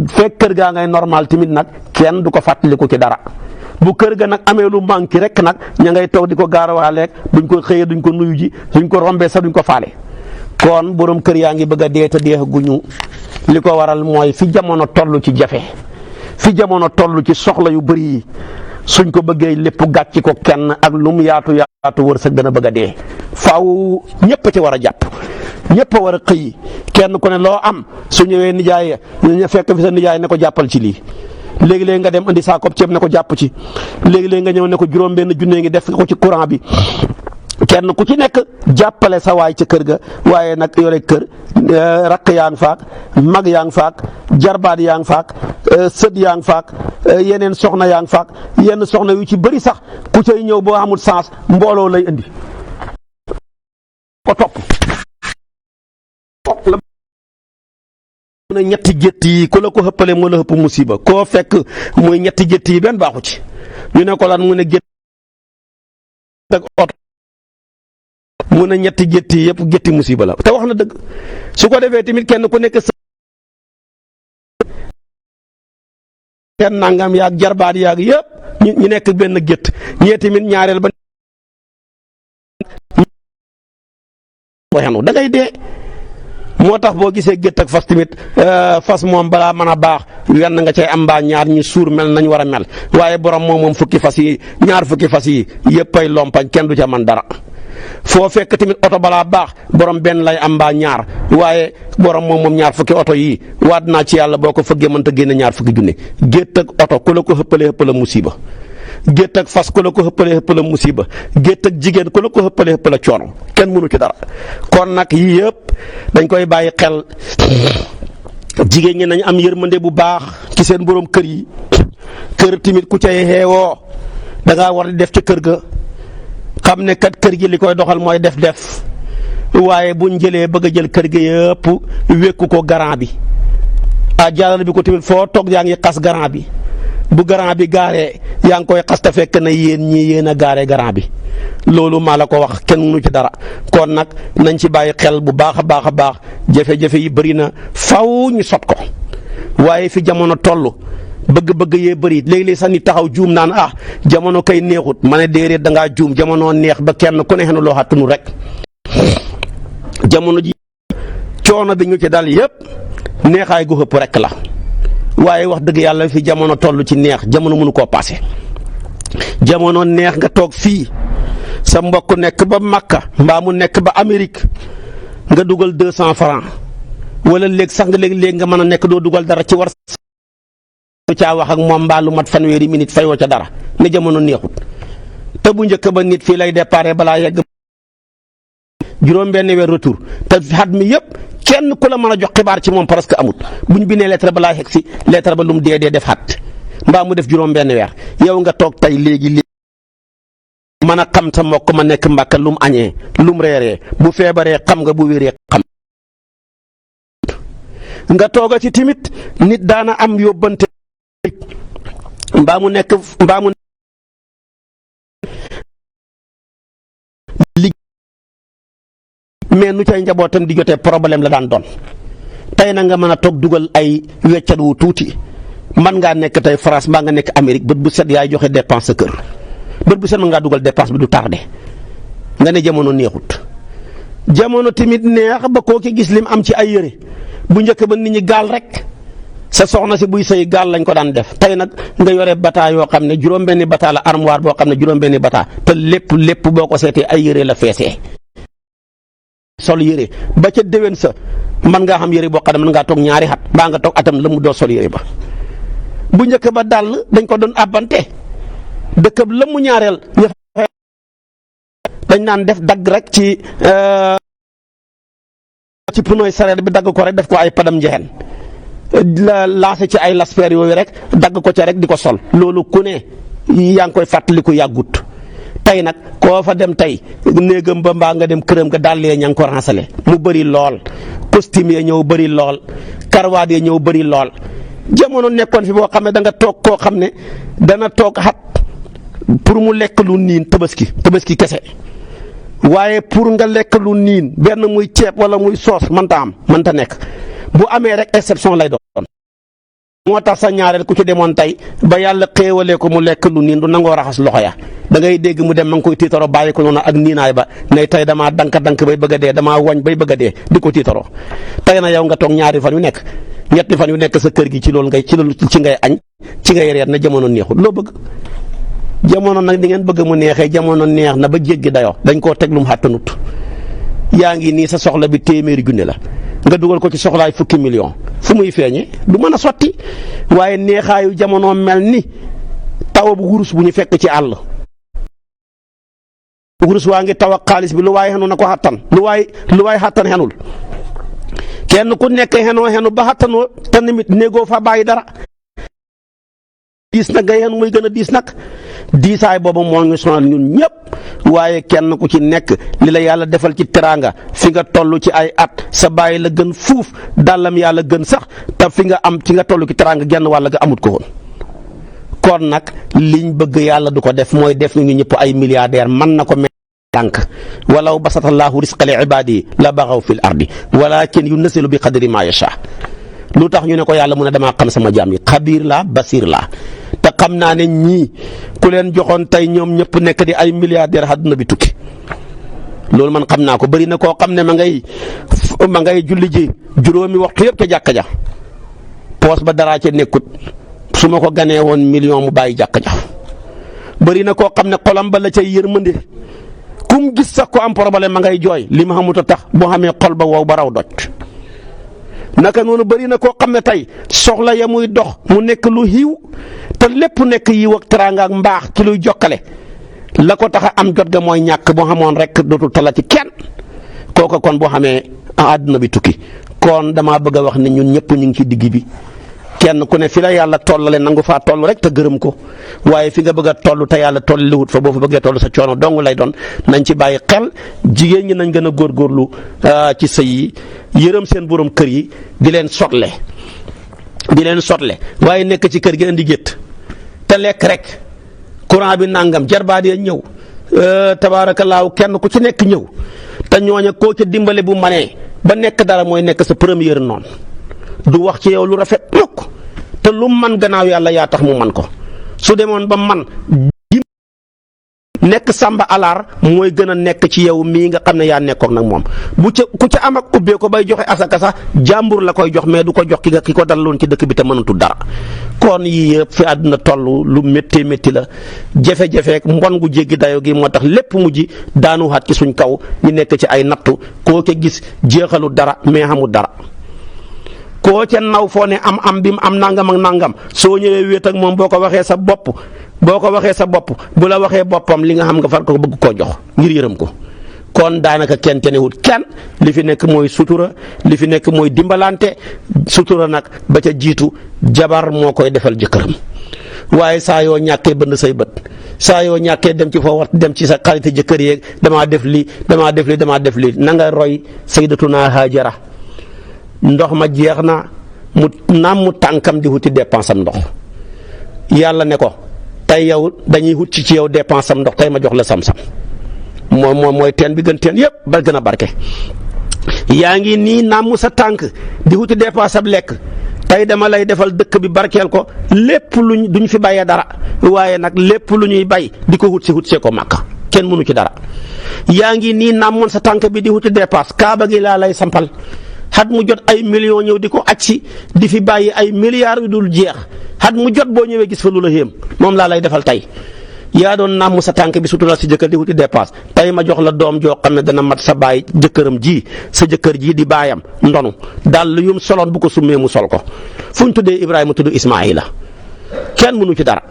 fekk kër gaa ngay normal tamit nag kenn du ko fàttaliku ci dara bu kër ga nag amee lu manqué rek nag ña ngay toog di ko gaarawaaleeg buñ ko xëyee duñ ko nuyu ji suñ ko rombee sax duñ ko faale. kon borom kër yaa ngi bëgg a dee te deeguñu li ko waral mooy fi jamono toll ci jafe fi jamono toll ci soxla yu bëri yi suñ ko bëggee lépp gàcc ko kenn ak lu mu yaatu wërsëg dana bëgg a dee faaw ñëpp a ci war a jàpp ñëpp a war a xëy kenn ku ne loo am su ñëwee nijaay ñu fekk fi sa nijaay ne ko jàppal ci lii léegi-léegi nga dem andi saakoob ceeb ne ko jàpp ci léegi-léegi nga ñëw ne ko juróom benn junne ngi def ko ci courant bi kenn ku ci nekk jàppale sa waay ca kër ga waaye nag yore kër rakk yaa ngi faak mag yaa ngi faak jarbaat yaa ngi faak sët yaa ngi faak yeneen soxna yaa ngi faak yenn soxna yu ci bëri sax ku cay ñëw boo amul sens mbooloo lay indi ko topp la mu ne ñetti gétt yi ku la ko xëppale moo la xëpp musiba koo fekk muy ñetti gétt yi benn baaxu ci ñu ne ko lan mu ne gétt ak oto mu ne ñetti gétt yi yëpp gétti musiba la te wax na dëgg su ko defee tamit kenn ku nekk seen nangam yaag jarbaat yaag yëpp ñu nekk benn gétt ñee tamit ñaareel ba waxenu da ngay dee moo tax boo gisee gétt ak fas tamit fas moom balaa mën a baax wenn nga cay am mbaa ñaar ñi suur mel nañ war a mel waaye borom moom fukki fas yi ñaar fukki fas yi yëpp ay lompañ kenn du ca man dara foo fekk tamit oto balaa baax borom benn lay am mbaa ñaar waaye borom moom ñaar fukki oto yii waat naa ci yàlla boo ko fëggee mënta génne ñaar fukki junne gétt ak oto ku la ko xëppale musiba gétt ak fas ku la ko xëppale musiba gétt ak jigéen ku la ko xëppale coono kenn mënu ci dara kon nag yii yëpp dañ koy bàyyi xel jigéen ñi nañ am yërmande bu baax ci seen borom kër yi kër tamit ku cay xeewoo da ngaa war di def ca kër ga xam ne kat kër gi li koy doxal mooy def waaye buñ jëlee bëgg a jël kër gi yëpp wékku ko garant bi jàllale bi ko tamit foo toog yaa ngi xas garant bi bu garant bi gaaree yaa ngi koy xasta fekk na yéen ñii yéen a gaaree garant bi loolu maa la ko wax kenn mënu ci dara kon nag nañ ci bàyyi xel bu baax a baax a baax jafe-jafe yi bëri na faw ñu sot ko waaye fi jamono toll bëgg-bëgg yee bëri léeg-léeg sax nit taxaw juum naan jamono kay neexut ma ne déedéet da ngaa juum jamono neex ba kenn ku ne xenu loo xattunu rek jamono ji coono bi ñu ci dal yëpp neexaay gu xëpp rek la waaye wax dëgg yàlla fi jamono toll ci neex jamono mënu koo paase jamono neex nga toog fii sa mbokk nekk ba Makka mbaa mu nekk ba Amérique nga dugal 200 francs wala léegi sax nga léeg-léeg nga mën a nekk doo dugal dara ci war caa wax ak moom mbaa lu mat fanweeri minute fayoo ca dara ne jamono neexut te bu njëkk ba nit fii lay déparé balaa yegg juróom-benn weer retour te xat mi yëpp kenn ku la mën a jox xibaar ci moom presque amut buñ bindee lettre balaa yegg si lettre ba lu mu dee def xat mbaa mu def juróom-benn weer yow nga toog tey léegi mën a xam sa mbokk ma nekk Mbàkka lu mu añee lu mu reeree bu feebaree xam nga bu wéree xam nga tooga ci timit nit daana am yóbbante mbaa mu mais nu cay njabootam di jotee problème la daan doon tey na nga mën a toog dugal ay weccat wu tuuti man ngaa nekk tey France mbaa nga nekk Amérique bët bu set yaay joxe dépense sa kër bët bu set mën ngaa dugal dépense bi du tardé nga ne jamono neexut jamono tamit neex ba koo ki gis lim am ci ay yére bu njëkk ba nit ñi gaal rek sa soxna si buy sëy gaal lañ ko daan def tey nag nga yore bataa yoo xam ne juróom-benni bataa la armoire boo xam ne juróom-benni bataa te lépp boo ko seetee ay yére la feesee sol yére ba ca déwén sa mën ngaa xam yére boo xam ne mën ngaa toog ñaari at baa nga toog atam la mu doo sol yére ba bu njëkk ba dàll dañ ko doon àbbante dëkkab la mu ñaareel dañ naan def dagg rek ci pneu sareet bi dagg ko rek def ko ay padam njexen la lancé ci ay laspeer yooyu rek dagg ko ca rek di ko sol loolu ku ne yaa ngi koy fàttaliku yàggut tey nag koo fa dem tey néegam ba mbaa nga dem këram nga dàllee ña ngi ko ransale mu bëri lool costume ya ñëw bëri lool karwaat ya ñëw bëri lool jamono nekkoon fi boo xam ne da nga toog koo xam ne dana toog xat pour mu lekk lu niin tabaski kese waaye pour nga lekk lu niin benn muy ceeb wala muy soos mënta nekk bu amee rek exception lay doon moo tax sa ñaareel ku ci demoon tey ba yàlla xéewalee ko mu lekk lu niin du nangoo raxas loxo ya da ngay dégg mu dem ma ngi koy tiitaroo bàyyi ko noonu ak niinaay ba ne tey damaa dank bay bëgg a dee damaa wañ bay bëgg a dee di ko tiitaroo tey na yow nga toog ñaari fan yu nekk ñetti fan yu nekk sa kër gi ci loolu ci ngay añ ci ngay reer na jamono neexul loo bëgg jamono nag di ngeen bëgg mu neexee jamono neex na ba jéggi dayoo dañ koo teg lu mu xàttanut yaa ngi nii sa soxla bi téeméeri junne la nga dugal ko ci soxlaay fukki million fu muy feeñee du mën a sotti waaye neexaayu jamono mel ni taw bu wurus bu ñu fekk ci àll wurus waa ngi taw ak xaalis bi lu waay xenu na ko xattan lu waay xattan xenul kenn ku nekk xenu ba xattanoo te nimit néegoo fa bàyyi dara diis nag nga xenu muy gën a diis nag diisaay boobu moo ñu sonal ñun ñëpp waaye kenn ku ci nekk li la yàlla defal ci teraanga fi nga toll ci ay at sa bàyyi la gën fuuf dàllam yàlla gën sax te fi nga am ci nga toll ci teraanga genn wàll ga amut ko woon kon nag liñ bëgg yàlla du ko def mooy def ñu ñëpp ay milliardaire mën na ko tànk walaw basatallaahu risqa li ibaadi la baxaw fil ardi walakin yunazzilu bi qadri ma yasha lu tax ñu ne ko yàlla mu ne damaa xam sama jaam yi xabiir laa basiir laa te xam naa ne ñii ku leen joxoon tey ñoom ñëpp nekk di ay milliardaire àdduna bi tukki loolu man xam naa ko bëri na koo xam ne ma ngay julli ji juróomi waxtu yëpp ca jàkka ja poos ba daraa ca nekkut su ma ko ganee woon million mu bàyyi jàkka ja bëri na koo xam ne xolam ba la cay yërmande kum gis sax ko am problème ma ngay jooy li ma xamut a tax boo xamee xol ba wow ba raw doj naka noonu bëri na koo xam ne tey soxla ya muy dox mu nekk lu xiiw te lépp nekk yiw ak teraanga ak mbaax ci luy jokkale la ko tax a am jot ga mooy ñàkk boo xamoon rek dootul talati kenn kooka kon boo xamee àdduna bi tukki kon damaa bëgg a wax ne ñun ñëpp ñu ngi ci digg bi kenn ku ne fi la yàlla tollale nangu faa toll rek te gërëm ko waaye fi nga bëgg a toll te yàlla toll li wut fa boo fa bëggee toll sa coono dong lay doon nañ ci bàyyi xel jigéen ñi nañ gën a góorgóorlu ci sëy yi yërëm seen borom kër yi di leen sotle waaye nekk ci kër gi indi gétt te lekk rek courant bi nangam jarbaat ya ñëw tabaarakallaahu kenn ku ci nekk ñëw te ñooña koo ca dimbale bu manee ba nekk dara mooy nekk sa première noonu du wax ci yow lu rafet mukk te lu man gannaaw yàlla yaa tax mu man ko su demoon ba man nekk sàmba alaar mooy gën a nekk ci yow mii nga xam ne yaa nekkoon nag moom ku ca am ak ubbee ko bay joxe asaka sax jàmbur la koy jox mais du ko jox ki ko daloon ci dëkk bi te mënatul dara kon yii yëpp fi àdduna toll lu métti métti la jafe-jafe mbon gu jéggi dayo gi moo tax lépp mujj daanu xaat ci suñ kaw ñu nekk ci ay nattu koo ca gis jeexalu dara mais xamul dara koo ca naw foo ne am bi mu am nangam ak nangam soo ñëwee wéet ak moom boo ko waxee sa bopp bu la waxee boppam li nga xam nga far ko bëgg koo jox ngir yërëm ko kon daanaka kenn tenewut kenn li fi nekk mooy sutura li fi nekk mooy dimbalante sutura nag ba ca jiitu jabar moo koy defal jëkkëram waaye saa yoo ñàkkee bënn say bët saa yoo ñàkkee dem ci foo war dem ci sa xarit jëkkër yeeg damaa def lii na nga roy sayyidatuna Haajara ndox ma jeex na mu tànkam di wuti dépense am ndox yàlla ne ko tey yow dañuy wut ci yow dépense am ndox tey ma jox la sam-sam moom mooy teen bi gën teen yëpp ba gën a barke yaa ngi nii nàmm sa tànk di wuti dépense ab lekk tey dama lay defal dëkk bi barkeel ko lépp luñ duñ fi bàyyee dara waaye nag lépp lu ñuy bay di ko wut see ko màkka kenn mënu ci dara yaa ngi nii nàmmoon sa tànk bi di wuti dépense kaaba gi laa lay sampal xat mu jot ay millions ñëw di ko aj si di fi bàyyi ay milliards yu dul jeex xat mu jot boo ñëwee gis fa lu la yéem moom laa lay defal tey yaa doon nàmm sa tànk bi sutural si jëkkër di wuti dépasse tey ma jox la doom joo xam ne dana mat sa baay jëkkëram ji sa jëkkër ji di baayam ndonu daal yum soloon bu ko summee mu sol ko fu ñu tuddee Ibrahima tudd Ismaïla kenn mënu ci dara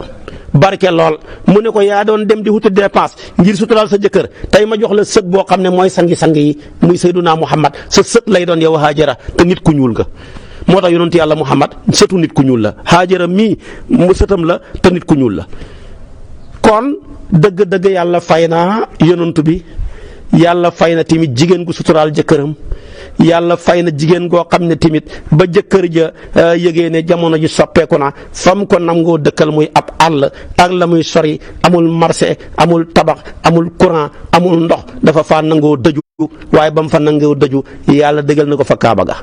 barke lool mu ne ko yaa doon dem di wuti dépense ngir suturaal sa jëkkër tey ma jox la sët boo xam ne mooy sangi-sang yi muy Seydunaa Muhammad sa sët lay doon yow Haajara te nit ku ñuul nga moo tax yonent yàlla Muhammad sëtu nit ku ñuul la Haajara mii mu sëtam la te nit ku ñuul la kon dëgg-dëgg yàlla fay na yonent bi yàlla fay na tamit jigéen gu suturaal jëkkëram yàlla fay na jigéen goo xam ne tamit ba jëkkër ja yëgee ne jamono ji soppeeku na fam ko nangoo dëkkal muy ab àll ak la muy sori amul marché amul tabax amul courant amul ndox dafa faa nangoo dëju waaye ba mu fa nangoo dëju yàlla dëggal na ko fa Kaaba ga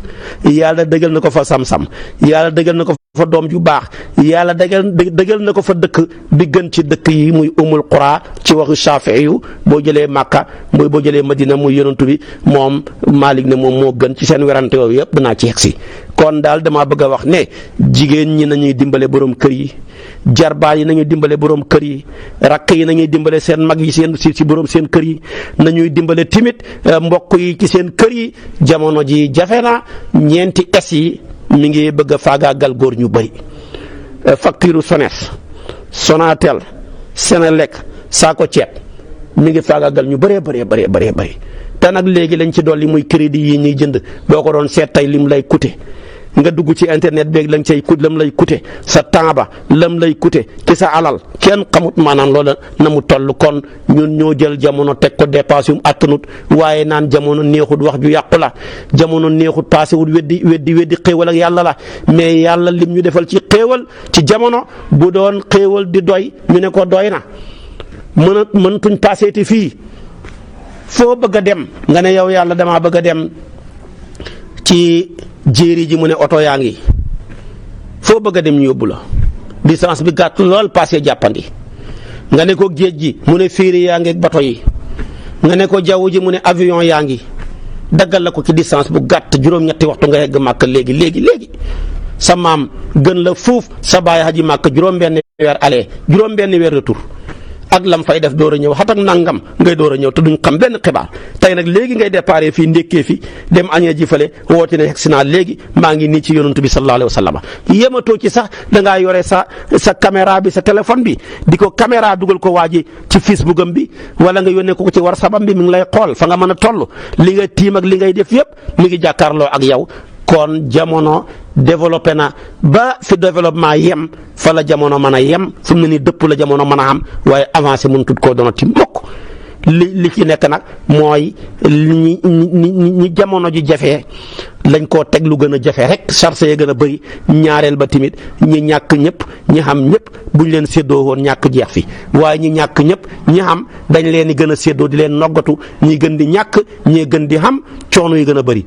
yàlla dëggal na ko fa Samsam yàlla dëggal na ko fa doom ju baax yàlla dëggal na ko fa dëkk bi gën ci dëkk yi muy umul qura ci waxu Shaafi'i yu boo jëlee Makka mooy boo jëlee Madina muy yonantu bi moom Maalik ne moom moo gën ci seen werante yooyu yëpp danaa ci yegsi kon daal damaa bëgg a wax ne jigéen ñi nañuy dimbale borom kër yi jarbaat yi nañuy dimbale borom kër yi rakk yi nañuy dimbale seen mag yi seen si borom seen kër yi nañuy dimbale timit mbokk yi ci seen kër yi jamono ji jafe na ñeenti es yi mi ngi bëgg a faagaagal góor ñu bëri facture Sones Sonatel Senelec saako ceeb mi ngi faagaagal ñu bëree bëri te nag léegi lañ ci dolli muy crédit yi ñuy jënd boo ko doon seet tey lim lay coûter nga dugg ci internet beeg lañ cay lam lay coûter sa temps ba lam lay coûter ci sa alal kenn xamut maanaam loola na mu toll kon ñun ñoo jël jamono teg ko dépassé yu attanut waaye naan jamono neexut wax ju yàqu la jamono neexut passé wut weddi xéewal ak yàlla la mais yàlla lim ñu defal ci xéewal ci jamono bu doon xéewal di doy ñu ne ko doy na mënatuñ passé te fii foo bëgg a dem nga ne yow yàlla damaa bëgg a dem ci jéeri ji mu ne oto yaa ngi foo bëgg a dem ñu yóbbu la distance bi gàtt lool passé jàppandi nga ne ko géej gi mu ne féeri yaa ngi ak bato yi nga ne ko jaww ji mu ne avion yaa ngi daggal la ko ci distance bu gàtt juróom-ñetti waxtu nga yegg màkk léegi sa maam gën la fuuf sa baay haji màkk juróom-benn weer aller juróom-benn weer retour ak lam fay def door a ñëw xat ak nangam ngay door a ñëw te duñ xam benn xibaar tey nag léegi ngay déparé fii ndékkee fi dem añee ji fële woote ne xegsi naa léegi maa ngi nii ci yonantu bi sallallahu alayhi wa sallam yematoo ci sax dangaa yore sa caméra bi sa téléphone bi di ko caméra dugal ko waa ji ci Facebook am bi wala nga yónnee ko ci WhatsApp am bi mi ngi lay xool fa nga mën a toll li nga tiim ak li ngay def yëpp mi ngi jàkkaarloo ak yow kon jamono développé na ba fi développement yem fa la jamono mën a yem fu mu ne nii dëpp la jamono mën a am waaye avancé mënut koo doonati mukk li ci nekk nag mooy ñi jamono ji jafee lañ koo teg lu gën a jafe rek charge yi gën a bëri ñaareel ba tamit ñi ñàkk ñëpp ñi xam ñëpp buñ leen séddoo woon ñàkk jeex fi waaye ñi ñàkk ñëpp ñi xam dañ leen di gën a séddoo di leen noggatu ñi gën di ñàkk ñi gën di xam coono yi gën a bëri